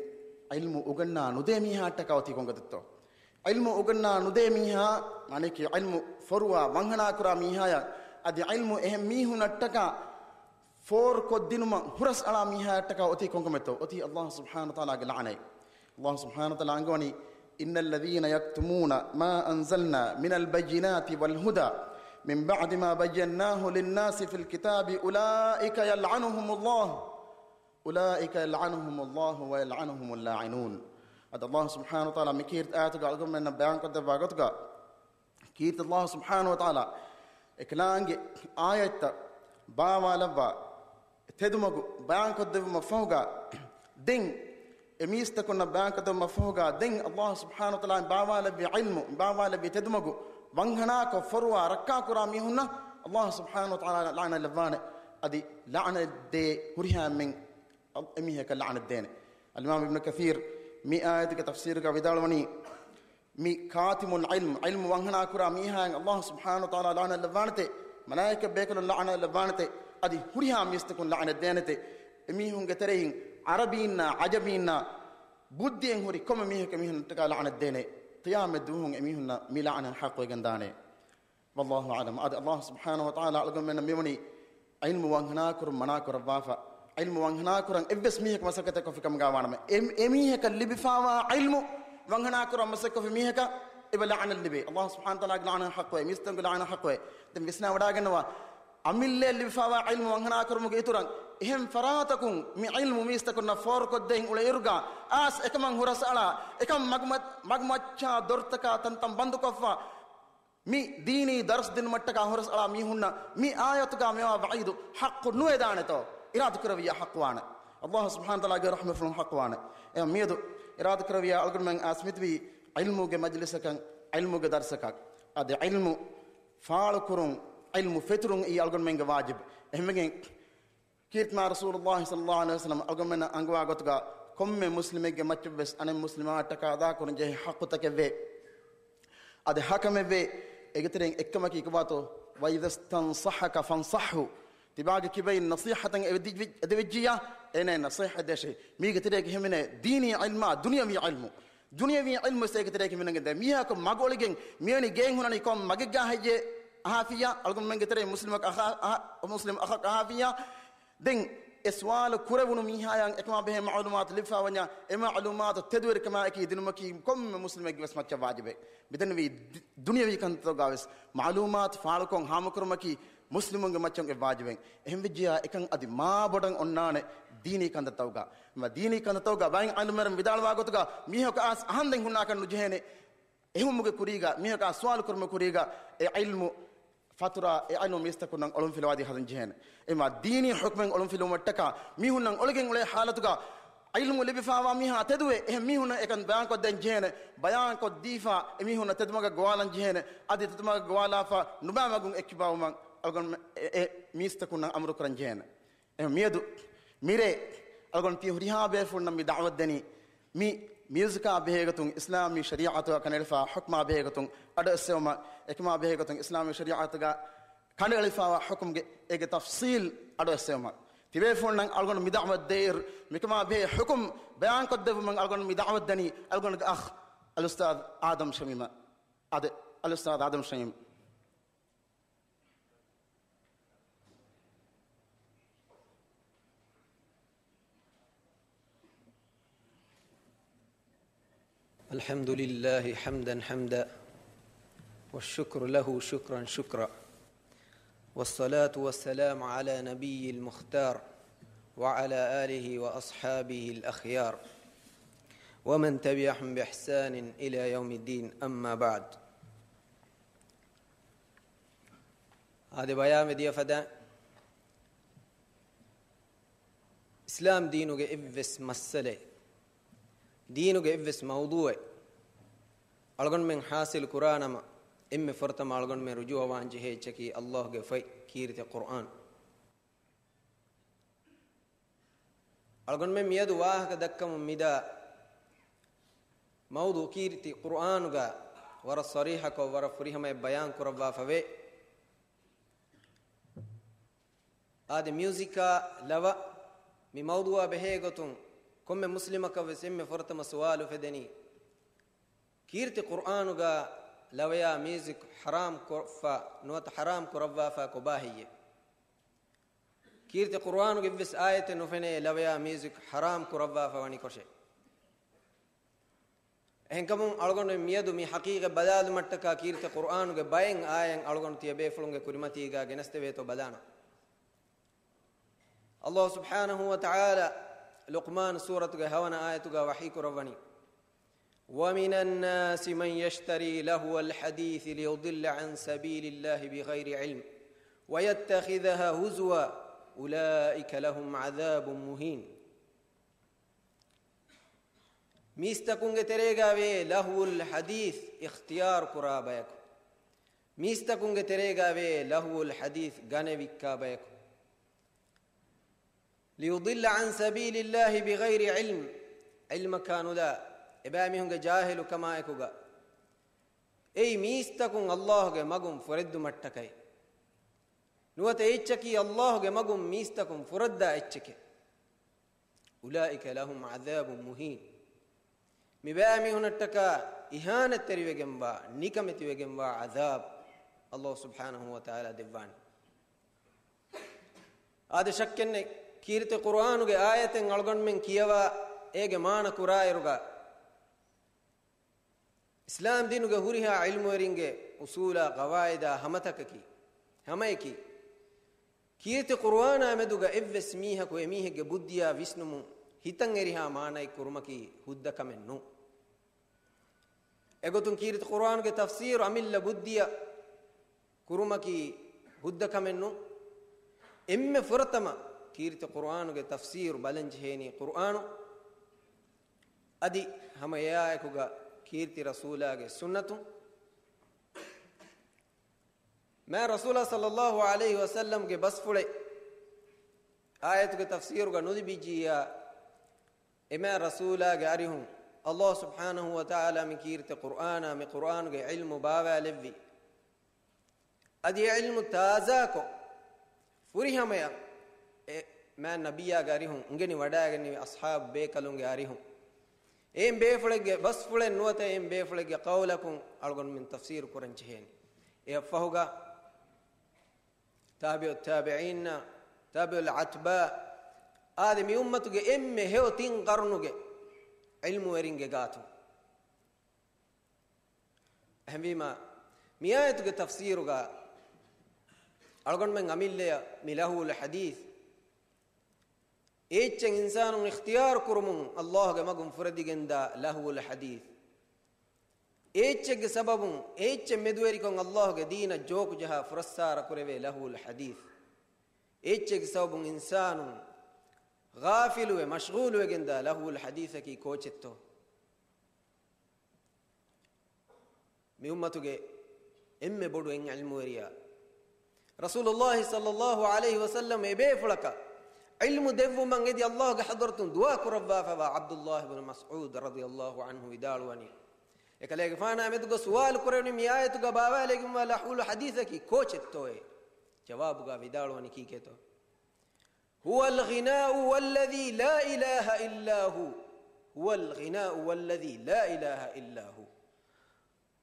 ޢިލްމު އުގަންނާ ނުދޭ މީހާއަށްޓަކާ އޮތީ ކޮންގޮތެއްތޯ؟ ޢިލްމު އުގަންނާ ނުދޭ މީހާ، މާނައަކީ ޢިލްމު ފޮރުވާ ވަންހަނާ ކުރާ މީހާޔަށް، އަދި ޢިލްމު އެހެން މީހުންނަށްޓަކާ ފޯރުކޮށްދިނުމަށް ހުރަސްއަޅާ މީހާއަށްޓަކާ އޮތީ ކޮންކަމެއްތޯ؟ އޮތީ ﷲ ސުބްޙާނަހޫ ވަތަޢާލާގެ ލަޢުނަތް. ﷲ ސުބްޙާނަހޫ ވަތަޢާލާ އަންގަވަނީ، "إن الذين يكتمون ما أنزلنا من البينات والهدى من بعد ما بيناه للناس في الكتاب أولئك يلعنهم الله، أولئك يلعنهم الله ويلعنهم اللاعنون." އަދި ﷲ ސުބްޙާނަހޫ ވަތަޢާލާ މި ކީރިތި އާޔަތުގަ އަޅުގަނޑުމެންނަށް ބަޔާންކޮށްދެއްވާ ގޮތުގަ، ކީރިތި ﷲ ސުބްޙާނަހޫ ވަތަޢާލާ އެކަލާނގެ އާޔަތްތައް ބާވާލައްވާ ތެދުމަގު ބަޔާންކޮށްދެއްވުމަށްފަހުގަ، ދެން އެމީސްތަކުންނަށް ބަޔާންކޮށްދެއްވުމަށްފަހުގަ، ދެން ﷲ ސުބްޙާނަހޫ ވަތަޢާލާ ބާވާލެއްވި ޢިލްމު، ބާވާލެއްވި ތެދުމަގު ވަންހަނާކޮށް ފޮރުވާ ރައްކާކުރާ މީހުންނަށް ﷲ ސުބްޙާނަހޫ ވަތަޢާލާ ލަޢުނަތް ލައްވާނެ. އަދި ލަޢުނަތް ދޭ ހުރިހާ އެންމެން އެމީހަކަށް ލަޢުނަތް ދޭނެ. އަލްއިމާމް އިބްނު ކަޘީރު މި އާޔަތުގެ ތަފްސީރުގަ ވިދާޅުވަނީ، މި ކާތިމުލް ޢިލްމް، ޢިލްމު ވަންހަނާ ކުރާ މީހާއަށް ﷲ ސުބްޙާނަހޫ ވަތަޢާލާ ލަޢުނަތް ލައްވާނެތޭ، މަލާއިކަ ބޭކަލުން ލަޢުނަތް ލައްވާނެތޭ، އަދި ހުރިހާ މީސްތަކުން ލަޢުނަތް ދޭނެތޭ. އެމީހުންގެ ތެރެއިން ޢަރަބީންނާ، ޢަޖަމީންނާ، ބުއްދިއެއް ހުރި ކޮންމެ މީހަކު އެމީހުންނަށްޓަކާ ލަޢުނަތް ދޭނެ. ޤިޔާމަތް ދުވަހުން އެމީހުންނަށް މި ލަޢުނަތް ޙައްޤުވެގެން ދާނެ. ވައްލާހު އަޢްލަމް. އަދި ﷲ ސުބްޙާނަހޫ ވަތަޢާލާ އަޅުގަނޑުމެންނަށް މިވަނީ ޢިލްމު ވަންހަނާކުރުން މަނާކުރައްވާފަ، ޢިލްމު ވަންހަނާކުރަން އެއްވެސް މީހަކު މަސައްކަތެއް ކޮށްފި ކަމުގަ ވާނަމަ، އެ، އެމީހަކަށް ލިބިފާވާ ޢިލްމު ވަންހަނާކުރަން މަސައްކަތް ކޮށްފި މީހަކަށް އެބަ ލަޢުނަތް ލިބޭ. ﷲ ސުބްޙާނަހޫ ވަތަޢާލާގެ ލަޢުނަތް ޙައްޤުވޭ، މީސްތަކުންގެ ލަޢުނަތް ޙައްޤުވޭ. ދެން ވިސްނާ ވަޑާގަންނަވާ، އަމިއްލައަށް ލިބިފާވާ ޢިލްމު ވަންހަނާކުރުމުގެ އިތުރަށް އެހެން ފަރާތަކުން މި ޢިލްމު މީސްތަކުންނަށް ފޯރުކޮށްދޭން އުޅޭއިރުގަ، އައިސް އެކަމަށް ހުރަސްއަޅާ، އެކަމަށް މަގުމަ-، މަގުމައްޗާ ދޮރުތަކާ ތަންތަން ބަންދުކޮށްފަ، މި ދީނީ ދަރުސް ދިނުމަށްޓަކާ ހުރަސްއަޅާ މީހުންނަށް މި އާޔަތުގަ މިވާ ވަޢީދު ޙައްޤު ނުވެދާނެތޯ؟ އިރާދަކުރެއްވިއްޔާ ޙައްޤުވާނެ. ﷲ ސުބްޙާނަހޫ ވަތަޢާލާގެ ރަޙްމަތްފުޅުން ޙައްޤުވާނެ. އެ މިއަދު އިރާދަކުރެއްވިއްޔާ އަޅުގަނޑުމެން އައިސް މިތިބީ ޢިލްމުގެ މަޖްލިސަކަށް، ޢިލްމުގެ ދަރުސަކަށް. އަދި ޢިލްމު ފާޅުކުރުން، ޢިލްމު ފެތުރުން އީ އަޅުގަނޑުމެންގެ ވާޖިބު. އެހެންވެގެން ކީރިތި މާ ރަސޫލުﷲ ޞައްލަﷲ ޢަލައިހި ވަސައްލަމަ އަޅުގަނޑުމެންނަށް އަންގަވާ ގޮތުގަ ކޮންމެ މުސްލިމެއްގެ މައްޗަށްވެސް އަނެއް މުސްލިމާއަށްޓަކާ އަދާކުރަން ޖެހޭ ޙައްޤުތަކެއްވޭ. އަދި ޙައްޤެއްވޭ. އޭގެތެރެއިން އެއްކަމަކީ ކޮބާތޯ؟ وإذا استنصحك فانصحه. ތިބާގެ ކިބައިން ނަޞޭޙަތެއް އެދި-، އެދެވިއްޖިއްޔާ، އޭނައަށް ނަޞޭޙަތް ދޭށޭ. މީގެ ތެރޭގަ ހިމެނޭ ދީނީ ޢިލްމާ، ދުނިޔަވީ ޢިލްމު. ދުނިޔަވީ ޢިލްމު އެއް ތެރޭގަ ހިމެނެގެން ދޭ. މީހަކު މަގު އޮޅިގެން މިވެނި ގެއިން ހުންނަނީ ކޮން މަގެއްގަ ހެއްޔޭ އަހާފިއްޔާ؟ އަޅުގަނޑުމެންގެ ތެރޭ މުސްލިމަކަށް އަހާ-، އަހާ-، މުސްލިމް އަޚަކަށް އަހާފިއްޔާ؟ ދެން އެ ސުވާލު ކުރެވުނު މީހާޔަށް އެކަމާ ބެހޭ މަޢުލޫމާތު ލިބިފައިވަންޏާ، އެ މަޢުލޫމާތު ތެދުވެރިކަމާއެކީ ދިނުމަކީ ކޮންމެ މުސްލިމެއްގެ ވެސް މައްޗަށް ވާޖިބެއް. މިދެންނެވީ ދި-، ދުނިޔަވީ ކަންތައްތަކުގަ ވެސް މަޢުލޫމާތު ފާޅުކޮށް ހާމަކުރުމަކީ މުސްލިމުންގެ މައްޗަށް އެ ވާޖިބެއް. އެހެންވެއްޖިޔާ އެކަން އަދި މާ ބޮޑަށް އޮންނާނެ ދީނީ ކަންތައްތަކުގަ. މަ ދީނީ ކަންތައްތަކުގަ ބައެއް ޢިލްމުވެރިން ވިދާޅުވާ ގޮތުގަ މީހަކު އައިސް އަހަންދެން ހުންނާކަށް ނުޖެހޭނެ. އެހުމުގެ ކުރީގަ، މީހަކާ ސުވާލު ކުރުމުގެ ކުރީގަ، އެ ޢިލްމު ފަތުރާ، އެ ޢިލްމު މީސްތަކުންނަށް އޮޅުން ފިލުވާދީ ހަދަން ޖެހޭނެ. އެމާ ދީނީ ޙުކުމެއް އޮޅުން ފިލުވުމަށްޓަކާ، މީހުންނަށް އޮޅިގެން އުޅޭ ޙާލަތުގަ، ޢިލްމު ލިބިފާވާ މީހާ ތެދުވެ، އެހެން މީހުންނަށް އެކަން ބަޔާންކޮށްދޭން ޖެހޭނެ. ބަޔާންކޮށްދީފާ، އެ މީހުންނަށް ތެދުމަގަށް ގޮވާލަން ޖެހޭނެ. އަދި ތެދުމަގަށް ގޮވާލާފަ، ނުބައި މަގުން އެއްކިބާވުމަށް އަޅުގަނޑު އެ، އެ މީސްތަކުންނަށް އަމުރު ކުރަން ޖެހޭނެ. އެ މިއަދު މިރޭ އަޅުގަނޑު ތި ހުރިހާ ބޭފުޅުންނަށް މި ދަޢުވަތު ދެނީ، މި މިއުޒިކާ ބެހޭގޮތުން އިސްލާމީ ޝަރީޢަތުގަ ކަނޑައެޅިފާ ޙުކުމާ ބެހޭގޮތުން އަޑުއެއްސެވުމަށް، އެކަމާ ބެހޭގޮތުން އިސްލާމީ ޝަރީޢަތުގަ ކަނޑައެޅިފާވާ ޙުކުމްގެ އޭގެ ތަފްޞީލް އަޑުއެއްސެވުމަށް. ތިބޭފުޅުންނަށް އަޅުގަނޑު މި ދަޢުވަތު ދޭއިރު، މިކަމާ ބެހޭ ޙުކުމް ބަޔާންކޮށްދެއްވުމަށް އަޅުގަނޑު މި ދަޢުވަތު ދެނީ، އަޅުގަނޑުގެ އަޚް އަލްއުސްތާޛް އާދަމް ޝަމީމަށް. އަދި އަލްއުސްތާޛް އާދަމް ޝަމީމް. الحمد لله حمدا حمدا، والشكر له شكرا شكرا، والصلاة والسلام على نبي المختار، وعلى آله وأصحابه الأخيار، ومن تبعهم بإحسان إلى يوم الدين، أما بعد. އާދެ، ބަޔާންވެ ދިޔަ ފަދަ އިސްލާމް ދީނުގެ އެއްވެސް މައްސަލައެއް، ދީނުގެ އެއްވެސް މައުޟޫޢެއް އަޅުގަނޑުމެން ޙާޞިލު ކުރާނަމަ، އެންމެ ފުރަތަމަ އަޅުގަނޑުމެން ރުޖޫޢަވާން ޖެހޭ އެއްޗަކީ ﷲ ގެ ފޮތް ކީރިތި ޤުރްއާން. އަޅުގަނޑުމެން މިއަދު ވާހަކަ ދައްކަމުން މިދާ މައުޟޫޢު ކީރިތި ޤުރްއާނުގަ ވަރަށް ޞަރީޙަކޮށް، ވަރަށް ފުރިހަމަޔަށް ބަޔާން ކުރައްވާފަވޭ. އާދެ، މިއުޒިކާ ލަވަ، މި މައުޟޫޢާ ބެހޭގޮތުން ކޮންމެ މުސްލިމަކަށްވެސް އެންމެ ފުރަތަމަ ސުވާލު އުފެދެނީ، ކީރިތި ޤުރްއާނުގަ ލަވަޔާ މިއުޒިކް ޙަރާމް ކޮށްފަ ނުވަތަ ޙަރާމް ކުރައްވާފަ ކޮބާ ހެއްޔޭ؟ ކީރިތި ޤުރްއާނުގެ އެއްވެސް އާޔަތެއް ނުފެނޭ ލަވަޔާ މިއުޒިކް ޙަރާމް ކުރައްވާފަ ވަނިކޮށެއް. އެހެންކަމުން އަޅުގަނޑު މިއަދު މި ޙަޤީޤަތް ބަލާލުމަށްޓަކާ ކީރިތި ޤުރްއާނުގެ ބައެއް އާޔަތް އަޅުގަނޑު ތިޔަބޭފުޅުންގެ ކުރިމަތީގަ ގެނެސްދެވޭތޯ ބަލާނަން. ﷲ ސުބްޙާނަހޫ ވަތަޢާލާ ލުޤްމާން ސޫރަތުގެ ހަވަނަ އާޔަތުގަ ވަޙީ ކުރައްވަނީ، وَمِنَ النَّاسِ مَن يَشْتَرِي لَهْوَ الْحَدِيثِ لِيُضِلَّ عَن سَبِيلِ اللَّهِ بِغَيْرِ عِلْمٍ وَيَتَّخِذَهَا هُزُوًا أُولَٰئِكَ لَهُمْ عَذَابٌ مُّهِينٌ. މީސްތަކުންގެ ތެރޭގަ ވޭ ލަހްވުލް ޙަދީޘް އިޚްތިޔާރު ކުރާ ބަޔަކު. މީސްތަކުންގެ ތެރޭގަ ވޭ ލަހްވުލް ޙަދީޘް ގަނެ ވިއްކާ ބަޔަކު. لِيُضِلَّ عَن سَبِيلِ اللَّهِ بِغَيْرِ عِلْمٍ، ޢިލްމަކާ ނުލާ، އެބައިމީހުންގެ ޖާހިލުކަމާއެކުގަ، އެއީ މީސްތަކުން ﷲ ގެ މަގުން ފުރެއްދުމަށްޓަކައި. ނުވަތަ އެއްޗަކީ ﷲ ގެ މަގުން މީސްތަކުން ފުރައްދާ އެއްޗެކެ. أولئك لهم عذاب مهين. މިބައިމީހުނަށްޓަކާ އިހާނެތްތެރިވެގެންވާ، ނިކަމެތިވެގެންވާ ޢަޛާބު ﷲ ސުބްޙާނަހޫ ވަތަޢާލާ ދެއްވާނެ. އާދެ، ޝައްކެއްނެތް، ކީރިތި ޤުރުއާނުގެ އާޔަތެއް އަޅުގަނޑުމެން ކިޔަވާ، އޭގެ މާނަ ކުރާއިރުގަ، އިސްލާމް ދީނުގެ ހުރިހާ ޢިލްމުވެރިންގެ އުޞޫލާ ޤަވާޢިދާ ހަމަތަކަކީ، ހަމަޔަކީ، ކީރިތި ޤުރުއާނާ މެދުގަ އެއްވެސް މީހަކު އެމީހެއްގެ ބުއްދިޔާ ވިސްނުމުން ހިތަށްއެރިހާ މާނައެއް ކުރުމަކީ ހުއްދަ ކަމެއް ނޫން. އެގޮތުން ކީރިތި ޤުރުއާނުގެ ތަފްސީރު އަމިއްލަ ބުއްދިޔަ ކުރުމަކީ ހުއްދަ ކަމެއް ނޫން. އެންމެ ފުރަތަމަ ކީރިތި ޤުރުއާނުގެ ތަފްސީރު ބަލަންޖެހޭނީ ޤުރުއާނު، އަދި ހަމަ އެއާއެކުގަ ކީރިތި ރަސޫލާގެ ސުންނަތު. މާ ރަސޫލާ ޞައްލައްލާހު ޢަލައިހި ވަސައްލަމްގެ ބަސްފުޅެއް އާޔަތުގެ ތަފްސީރުގަ ނުލިބިއްޖިއްޔާ، އެމާ ރަސޫލާގެ އަރިހުން ﷲ ސުބްޙާނަހޫ ވަތަޢާލާ މި ކީރިތި ޤުރުއާނާ މި ޤުރުއާނުގެ ޢިލްމު ބާވާލެއްވި. އަދި އެ ޢިލްމު ތާޒާކޮށް، ފުރިހަމަޔަށް އެ މާ ނަބިއްޔާގެ އަރިހުން އުނގެނި ވަޑައިގެންނެވި އަޞްޙާބު ބޭކަލުންގެ އަރިހުން، އެއިން ބޭފުޅެއްގެ ބަސްފުޅެއް ނުވަތަ އެއިން ބޭފުޅެއްގެ ޤައުލަކުން އަޅުގަނޑުމެން ތަފްސީރު ކުރަން ޖެހޭނެ. އެއަށްފަހުގަ ތާބިޢުއްތާބިޢީންނާ، ތާބިޢުލް އަތްބާޢު، އާދެ، މި އުއްމަތުގެ އެންމެ ހެޔޮ ތިން ޤަރުނުގެ ޢިލްމުވެރިންގެ ގާތުން. އެހެންވީމާ، މި އާޔަތުގެ ތަފްސީރުގަ އަޅުގަނޑުމެން އަމިއްލަޔަށް މި ލަހުވުލް ޙަދީޘް، އެއްޗެއް އިންސާނުން އިޚްތިޔާރު ކުރުމުން ﷲ ގެ މަގުން ފުރެދިގެންދާ ލަހުވުލް ޙަދީޘް، އެއްޗެއްގެ ސަބަބުން އެއްޗެއް މެދުވެރިކޮށް ﷲ ގެ ދީނަށް ޖޯކުޖަހާ ފުރައްސާރަ ކުރެވޭ ލަހުވުލް ޙަދީޘް، އެއްޗެއްގެ ސަބަބުން އިންސާނުން ޣާފިލުވެ މަޝްޣޫލުވެގެންދާ ލަހުވުލް ޙަދީޘަކީ ކޯޗެއްތޯ؟ މި އުއްމަތުގެ އެންމެ ބޮޑު އެއް ޢިލްމުވެރިޔާ، ރަސޫލުﷲ ޞައްލައްލާހު ޢަލައިހި ވަސައްލަމަ އެބޭފުޅަކަށް ޢިލްމު ދެއްވުމަށް އެދި ﷲ ގެ ޙަޟްރަތުން ދުޢާ ކުރައްވާފަވާ ޢަބްދުﷲ ބިން މަސްޢޫދު ރަޟިޔަﷲ ޢަންހު ވިދާޅުވަނީ، އެކަލޭގެފާނާ މެދުގަ ސުވާލު ކުރެވުނީ، މި އާޔަތުގަ ބާވާލެވިގެންވާ ލަހުވުލް ޙަދީޘަކީ ކޯޗެއްތޯއޭ؟ ޖަވާބުގަ ވިދާޅުވަނީ ކީކޭތޯ؟ هو الغناء والذي لا إله إلا هو. هو الغناء والذي لا إله إلا هو.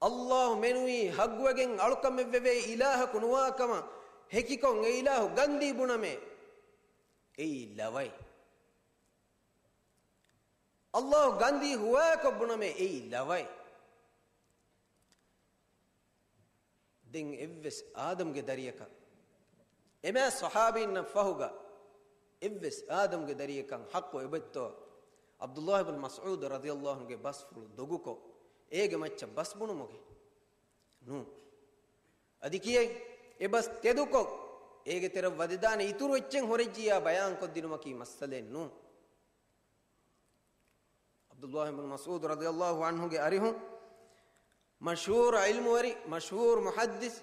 ﷲ މެނުވީ ޙައްޤުވެގެން އަޅުކަމެއްވެވޭ އިލާހަކު ނުވާކަމަށް ހެކިކޮށް، އެ އިލާހު ގަންދީ ބުނަމޭ، އެއީ ލަވައެއް. ﷲ ގަންދީ ހުވާކޮށް ބުނަމޭ، އެއީ ލަވައެއް. ދެން އެއްވެސް އާދަމްގެ ދަރިޔަކަށް، އެމާ ޞަޙާބީންނަށް ފަހުގަ އެއްވެސް އާދަމްގެ ދަރިޔަކަށް ޙައްޤު އެބައޮތްތޯ، ޢަބްދުﷲ ބިން މަސްޢޫދު ރަޟިޔަﷲ ޢަންހުގެ ބަސްފުޅު ދޮގުކޮށް، އޭގެ މައްޗަށް ބަސް ބުނުމުގެ؟ ނޫން. އަދި ކިޔައި، އެ ބަސް ތެދުކޮށް، އޭގެ ތެރަށް ވަދެދާނެ އިތުރު އެއްޗެއް ހުރެއްޖިއްޔާ ބަޔާންކޮށްދިނުމަކީ މައްސަލައެއް ނޫން. ޢަބްދުﷲ ބިން މަސްޢޫދު ރަޟިޔަﷲ ޢަންހުގެ އަރިހުން، މަޝްހޫރު ޢިލްމުވެރި، މަޝްހޫރު މުޙައްދިސް،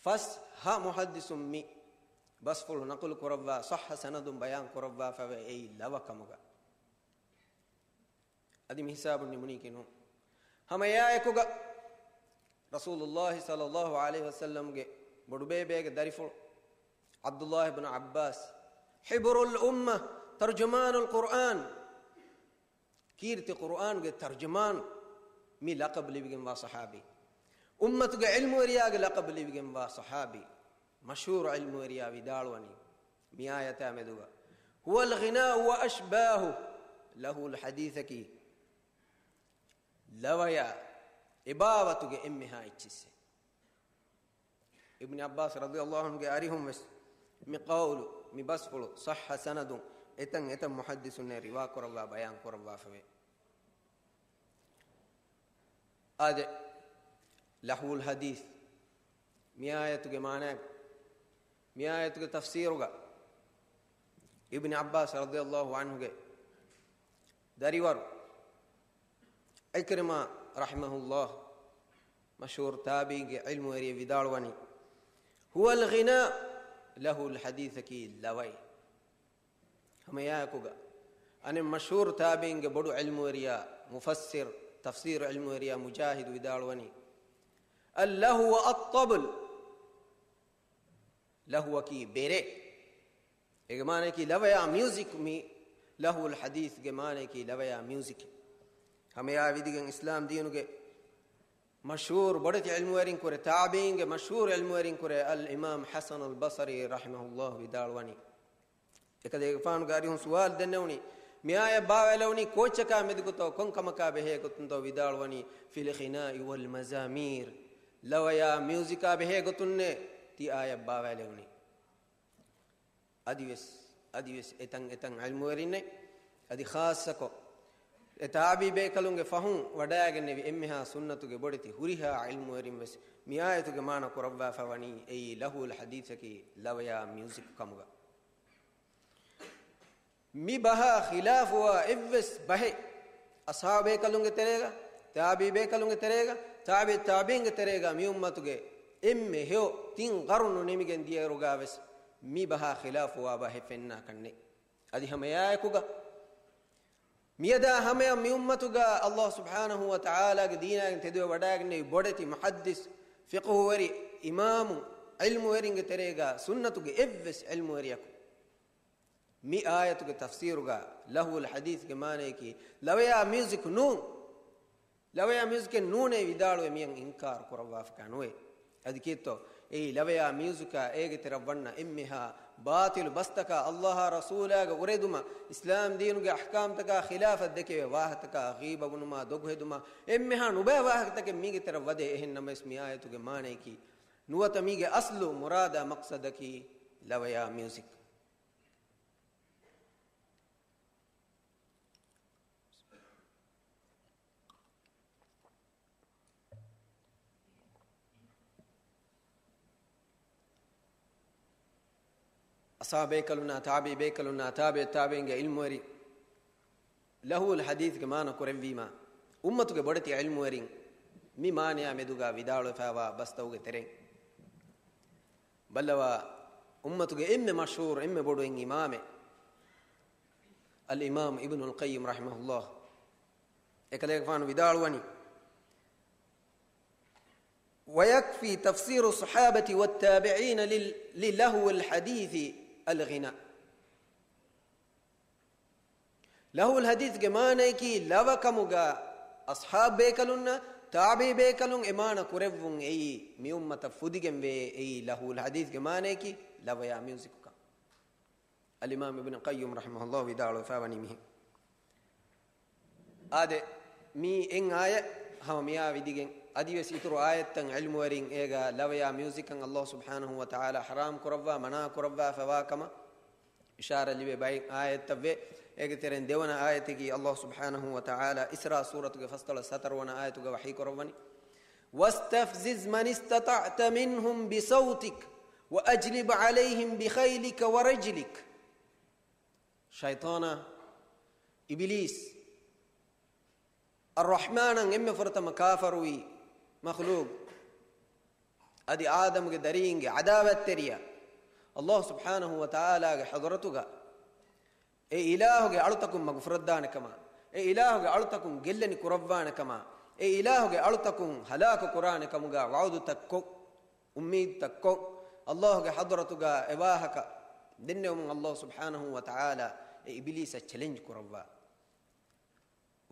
ފަސް ހަ މުޙައްދިސުން މި ބަސްފުޅު ނަޤުލު ކުރައްވާ، ޞައްޙަ ސަނަދުން ބަޔާން ކުރައްވާފަވޭ، އެއީ ލަވަ ކަމުގަ. އަދި މި ހިސާބުން ނިމުނީކީ ނޫން. ހަމަ އެއާއެކުގަ ރަސޫލުﷲ ޞައްލައްލާހު ޢަލައިހި ވަސައްލަމްގެ ބޮޑުބޭބޭގެ ދަރިފުޅު ޢަބްދުﷲ ބިން ޢައްބާސް، ޙިބްރުލް އުއްމަ، ތަރްޖުމާނުލް ޤުރްއާން، ކީރިތި ޤުރުއާންގެ ތަރްޖުމާނު، މި ލަޤަބު ލިބިގެންވާ ޞަޙާބީ، އުއްމަތުގެ ޢިލްމުވެރިޔާގެ ލަޤަބު ލިބިގެންވާ ޞަޙާބީ، މަޝްހޫރު ޢިލްމުވެރިޔާ ވިދާޅުވަނީ މި އާޔަތާ މެދުގަ، هو الغناء وأشباهه، ލަހުވުލް ޙަދީޘަކީ ލަވަޔާ އެބާވަތުގެ އެންމެހާ އެއްޗިއްސެއް. އިބްނި ޢައްބާސް ރަޟިޔަﷲ ޢަންހުގެ އަރިހުން ވެސް މި ޤައުލު، މި ބަސްފުޅު ޞައްޙަ ސަނަދުން އެތަން އެތަން މުޙައްދިސުންނޭ ރިވާ ކުރައްވާ ބަޔާން ކުރައްވާފަވޭ. އާދެ، ލަހުވުލް ޙަދީޘް، މި އާޔަތުގެ މާނައަކީ، މި އާޔަތުގެ ތަފްސީރުގަ އިބްނި ޢައްބާސް ރަޟިޔަﷲ ޢަންހުގެ ދަރިވަރު ޢިކްރިމާ ރަޙިމަހުﷲ، މަޝްހޫރު ތާބިޢީގެ ޢިލްމުވެރިޔެއް ވިދާޅުވަނީ، هو الغناء، ލަހުވުލް ޙަދީޘަކީ ލަވައެއް. ހަމައެއާއެކުގަ އަނެއް މަޝްހޫރު ތާބިޢީންގެ ބޮޑު ޢިލްމުވެރިޔާ، މުފައްސިރު، ތަފްސީރު ޢިލްމުވެރިޔާ މުޖާހިދު ވިދާޅުވަނީ، اللهو الطبل، ލަހުވަކީ ބެރޭ. އޭގެ މާނަޔަކީ ލަވަޔާ މިއުޒިކް. މި ލަހުވުލް ޙަދީޘްގެ މާނަޔަކީ ލަވަޔާ މިއުޒިކް. ހަމައެއާ ވިދިގެން އިސްލާމް ދީނުގެ މަޝްހޫރު ބޮޑެތި ޢިލްމުވެރިން ކުރެ، ތާބިޢީންގެ މަޝްހޫރު ޢިލްމުވެރިން ކުރެ އަލްއިމާމް ޙަސަނުލް ބަޞަރީ ރަޙިމަހުﷲ ވިދާޅުވަނީ، އެކަލޭގެފާނުގެ އަރިހުން ސުވާލު ދެންނެވުނީ، މި އާޔަތް ބާވައިލެވުނީ ކޯއްޗަކާ މެދުގޮތޯ، ކޮން ކަމަކާ ބެހޭ ގޮތުންތޯ؟ ވިދާޅުވަނީ، في الغناء والمزامير، ލަވަޔާ މިއުޒިކާ ބެހޭ ގޮތުންނޭ ތި އާޔަތް ބާވައިލެވުނީ. އަދިވެސް، އަދިވެސް އެތަން އެތަން ޢިލްމުވެރިންނެއް، އަދި ޚާއްޞަކޮށް، އެ ތާބިޢީ ބޭކަލުންގެ ފަހުން ވަޑައިގެންނެވި އެންމެހާ ސުންނަތުގެ ބޮޑެތި ހުރިހާ ޢިލްމުވެރިން ވެސް މި އާޔަތުގެ މާނަ ކުރައްވާފަ ވަނީ އެއީ ލަހުވުލް ޙަދީޘަކީ ލަވަޔާ މިއުޒިކް ކަމުގަ. މި ބަހާ ޚިލާފުވާ އެއްވެސް ބަހެއް، އަޞްޙާބޭކަލުންގެ ތެރޭގަ، ތާބިޢީ ބޭކަލުންގެ ތެރޭގަ، ތާބިޢީ ތާބިޢީންގެ ތެރޭގަ، މި އުއްމަތުގެ އެންމެ ހެޔޮ ތިން ޤަރުނު ނިމިގެން ދިޔައިރުގަ ވެސް މި ބަހާ ޚިލާފުވާ ބަހެއް ފެންނާކަށް ނެތް. އަދި ހަމައެއާއެކުގަ، މިއަދާ ހަމަޔަށް މި އުއްމަތުގަ ﷲ ސުބްޙާނަހޫ ވަތަޢާލާގެ ދީނާގެން ތެދުވެ ވަޑައިގެންނެވި ބޮޑެތި މުޙައްދިސް، ފިޤުހުވެރި، އިމާމު، ޢިލްމުވެރިންގެ ތެރޭގަ ސުންނަތުގެ އެއްވެސް ޢިލްމުވެރިޔަކު މި އާޔަތުގެ ތަފްސީރުގަ ލަހުވުލް ޙަދީޘްގެ މާނަޔަކީ ލަވަޔާ މިއުޒިކް ނޫން. ލަވަޔާ މިއުޒިކެއް ނޫނޭ ވިދާޅުވެ މިއަށް އިންކާރު ކުރައްވާފަކާ ނުވޭ. އަދި ކީއްތޯ؟ އެއީ ލަވަޔާ މިއުޒިކާ އޭގެ ތެރަށް ވަންނަ އެންމެހާ ބާޠިލު ބަސްތަކާ ﷲ އާ ރަސޫލާގެ އުރެދުމަށް، އިސްލާމް ދީނުގެ އަޙްކާމްތަކާ ޚިލާފަށް ދެކެވޭ ވާހަކަތަކާ، ޣީބަވުނުމާ، ދޮގުހެދުމާ، އެންމެހާ ނުބައި ވާހަކަތަކެއް މީގެ ތެރަށް ވަދޭ. އެހެން ނަމަވެސް މި އާޔަތުގެ މާނަޔަކީ، ނުވަތަ މީގެ އަސްލު މުރާދާ މަޤްޞަދަކީ ލަވަޔާ މިއުޒިކް. އަޞްޙާބޭކަލުންނާ، ތާބިޢީ ބޭކަލުންނާ، ތާބިޢީ ތާބިޢީންގެ ޢިލްމުވެރިން، ލަހުވުލް ޙަދީޘްގެ މާނަ ކުރެއްވީމާ، އުއްމަތުގެ ބޮޑެތި ޢިލްމުވެރިން މި މާނަޔާ މެދުގަ ވިދާޅުވެފައިވާ ބަސްތަކުގެ ތެރެއިން ބައްލަވާ، އުއްމަތުގެ އެންމެ މަޝްހޫރު، އެންމެ ބޮޑު އެއް އިމާމެއް، އަލްއިމާމް އިބްނުލް ޤައްޔިމް ރަޙިމަހުﷲ، އެކަލޭގެފާނު ވިދާޅުވަނީ، ويكفي تفسير الصحابة والتابعين لل-، للهو الحديث الغناء. ލަހުވުލް ޙަދީޘްގެ މާނަޔަކީ ލަވަ ކަމުގަ އަޞްޙާބް ބޭކަލުންނަށް، ތާބިޢީ ބޭކަލުން އެ މާނަ ކުރެއްވުން އެއީ މި އުއްމަތަށް ފުދިގެންވޭ. އެއީ ލަހުވުލް ޙަދީޘްގެ މާނަޔަކީ ލަވަޔާ މިއުޒިކުކަން. އަލްއިމާމް އިބްނު ޤައްޔިމް ރަޙިމަހުﷲ ވިދާޅުވެފައިވަނީ މިހެން. އާދެ، މީ އެއް އާޔަތް ހަމަ މިއާ ވިދިގެން، އަދިވެސް އިތުރު އާޔަތްތައް ޢިލްމުވެރިން އޭގަ ލަވަޔާ މިއުޒިކަށް ﷲ ސުބްޙާނަހޫ ވަތަޢާލާ ޙަރާމް ކުރައްވާ، މަނާ ކުރައްވާފައިވާ ކަމަށް އިޝާރަތް ލިބޭ ބައެއް އާޔަތްތައް ވޭ. އޭގެ ތެރެއިން ދެވަނަ އާޔަތަކީ ﷲ ސުބްޙާނަހޫ ވަތަޢާލާ އިސްރާ ސޫރަތުގެ ފަސްދޮޅަސް ހަތަރުވަނަ އާޔަތުގަ ވަޙީ ކުރައްވަނީ، واستفزز من استطعت منهم بصوتك وأجلب عليهم بخيلك ورجلك. ޝައިޠާނާ، އިބިލީސް، އައްރަޙްމާނަށް އެންމެ ފުރަތަމަ ކާފަރުވި މަޚްލޫޤް، އަދި އާދަމްގެ ދަރީންގެ ޢަދާވަތްތެރިޔާ، ﷲ ސުބްޙާނަހޫ ވަތަޢާލާގެ ޙަޟްރަތުގަ އެ އިލާހުގެ އަޅުތަކުން މަގުފުރައްދާނެ ކަމާ، އެ އިލާހުގެ އަޅުތަކުން ގެއްލެނި ކުރައްވާނެ ކަމާ، އެ އިލާހުގެ އަޅުތަކުން ހަލާކު ކުރާނެ ކަމުގަ ވަޢުދުތައް ކޮށް، އުއްމީދުތައް ކޮށް، ﷲ ގެ ޙަޟްރަތުގަ އެ ވާހަކަ ދެންނެވުމުން ﷲ ސުބްޙާނަހޫ ވަތަޢާލާ އެ އިބިލީސަށް ޗެލެންޖް ކުރައްވާ،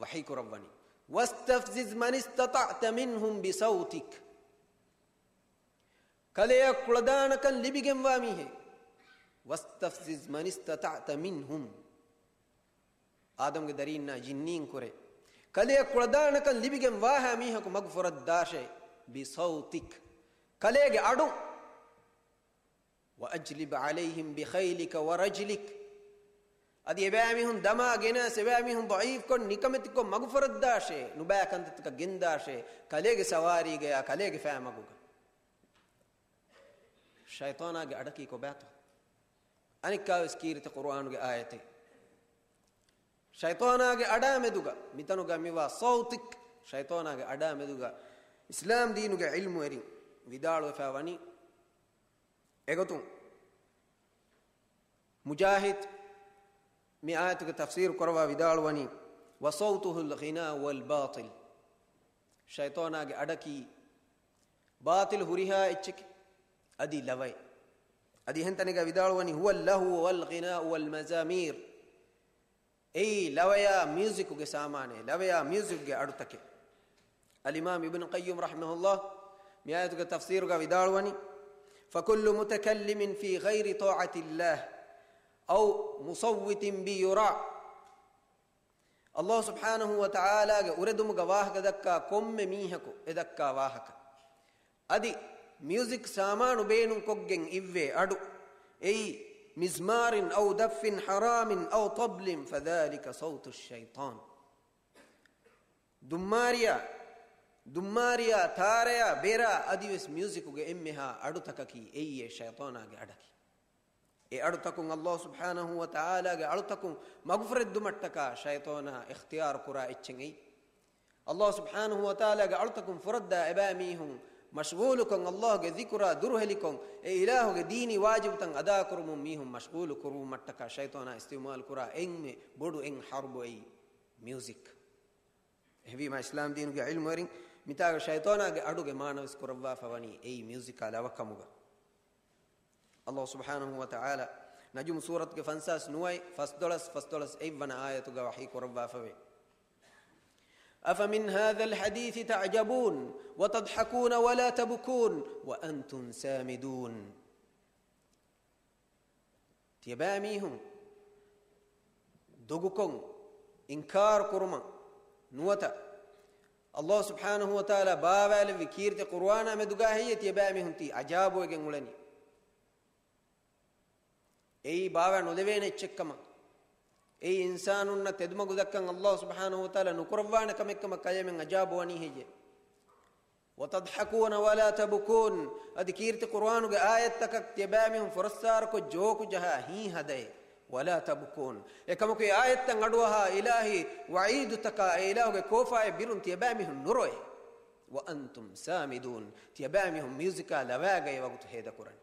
ވަޙީ ކުރައްވަނީ، واستفزز من استطعت منهم بصوتك. ކަލެއަށް ކުޅަދާނަކަން ލިބިގެންވާ މީހެއް. واستفزز من استطعت منهم. އާދަމްގެ ދަރީންނާ ޖިންނީން ކުރެ، ކަލެއަށް ކުޅަދާނަކަން ލިބިގެން ވާހާ މީހަކު މަގު ފުރައްދާށޭ، بصوتك، ކަލޭގެ އަޑުން، وأجلب عليهم بخيلك ورجلك، އަދި އެބައިމީހުން ދަމާ ގެނަސް، އެބައިމީހުން ޟަޢީފްކޮށް، ނިކަމެތިކޮށް މަގު ފުރައްދާށޭ، ނުބައި ކަންތައްތަކަށް ގެންދާށޭ، ކަލޭގެ ސަވާރީގަޔާ، ކަލޭގެ ފައިމަގުގަ. ޝައިޠާނާގެ އަޑަކީ ކޮބާތޯ؟ އަނެއްކާވެސް ކީރިތި ޤުރުއާނުގެ އާޔަތެއް. ޝައިޠާނާގެ އަޑާ މެދުގަ، މިތަނުގަ މިވާ صوتك، ޝައިޠާނާގެ އަޑާ މެދުގަ އިސްލާމް ދީނުގެ ޢިލްމުވެރިން ވިދާޅުވެފަ ވަނީ އެގޮތުން. މުޖާހިދު މި އާޔަތުގެ ތަފްސީރު ކުރައްވާ ވިދާޅުވަނީ، وصوته الغناء والباطل. ޝައިޠާނާގެ އަޑަކީ ބާޠިލު ހުރިހާ އެއްޗެކޭ. އަދި ލަވައެއް. އަދި އެހެން ތަނެއްގަ ވިދާޅުވަނީ، "هو اللهو والغناء والمزامير." އެއީ ލަވަޔާ މިއުޒިކުގެ ސާމާނޭ، ލަވަޔާ މިއުޒިކުގެ އަޑުތަކެއް. އަލްއިމާމް އިބްނު ޤައްޔިމް ރަޙިމަހުﷲ މި އާޔަތުގެ ތަފްސީރުގަ ވިދާޅުވަނީ، "فكل متكلم في غير طاعة الله أو مصوت بيرى." ﷲ ސުބްޙާނަހޫ ވަތަޢާލާގެ އުރެދުމުގަ ވާހަކަ ދައްކާ ކޮންމެ މީހަކު އެ ދައްކާ ވާހަކަ، އަދި މިއުޒިކް ސާމާނު ބޭނުންކޮށްގެން އިއްވޭ އަޑު، އެއީ، "مزمار أو دف حرام أو طبل فذلك صوت الشيطان." ދުއްމާރިޔާ، ދުއްމާރިޔާ، ތާރަޔާ، ބެރާ އަދިވެސް މިއުޒިކުގެ އެންމެހާ އަޑުތަކަކީ އެއީ ޝައިޠާނާގެ އަޑަކީ. އެ އަޑުތަކުން ﷲ ސުބްޙާނަހޫ ވަތަޢާލާގެ އަޅުތަކުން މަގުފުރެއްދުމަށްޓަކާ ޝައިޠާނާ އިޚްތިޔާރު ކުރާ އެއްޗެއް އެއީ. ﷲ ސުބްޙާނަހޫ ވަތަޢާލާގެ އަޅުތަކުން ފުރައްދާ އެބައިމީހުން މަޝްޣޫލުކޮށް، ﷲގެ ޛިކުރާ ދުރުހެލިކޮށް، އެ އިލާހުގެ ދީނީ ވާޖިބުތައް އަދާކުރުމުން މީހުން މަޝްޣޫލު ކުރުވުމަށްޓަކާ ޝައިޠާނާ އިސްތިޢުމާލު ކުރާ އެންމެ ބޮޑު އެއް ޙަރުބު އެއީ މިއުޒިކް. އެހެންވީމާ އިސްލާމް ދީނުގެ ޢިލްމުވެރިން މިތާގަ ޝައިޠާނާގެ އަޑުގެ މާނަވެސް ކުރައްވާފަ ވަނީ އެއީ މިއުޒިކާ ލަވަކަމުގަ. ﷲ ސުބްޙާނަހޫ ވަތަޢާލާ ނަޖުމް ސޫރަތުގެ ފަންސާސް ނުވައެއް، ފަސްދޮޅަސް، ފަސްދޮޅަސް އެއްވަނަ އާޔަތުގަ ވަޙީ ކުރައްވާފަވޭ، "أفمن هذا الحديث تعجبون وتضحكون ولا تبكون وأنتم سامدون." ތިޔަބައިމީހުން ދޮގުކޮށް އިންކާރު ކުރުމަށް ނުވަތަ ﷲ ސުބްޙާނަހޫ ވަތަޢާލާ ބާވާލެއްވި ކީރިތި ޤުރުއާނާ މެދުގަ ހެއްޔޭ ތިޔަބައިމީހުން ތީ އަޖާބުވެގެން އުޅެނީ؟ އެއީ ބާވާ ނުލެވޭނެ އެއްޗެއްކަމަށް، އެއީ އިންސާނުންނަށް ތެދުމަގު ދައްކަން ﷲ ސުބްޙާނަހޫ ވަތަޢާލާ ނުކުރައްވާނެ ކަމެއްކަމަށް ކަލޭމެން އަޖާބު ވަނީ ހެއްޔޭ؟ "وتضحكون ولا تبكون." އަދި ކީރިތި ޤުރުއާނުގެ އާޔަތްތަކަށް ތިޔަބައިމީހުން ފުރައްސާރަކޮށް ޖޯކު ޖަހާ ހީ ހަދައޭ. "ولا تبكون." އެކަމަކު އެ އާޔަތްތައް އަޑުއަހާ އިލާހީ ވަޢީދުތަކާ އެ އިލާހުގެ ކޯފާއެއް ބިރުން ތިޔަބައިމީހުން ނުރޮއެ. "وأنتم سامدون." ތިޔަބައިމީހުން މިއުޒިކާ ލަވާގައި ވަގުތު ހޭދަކުރަނީ.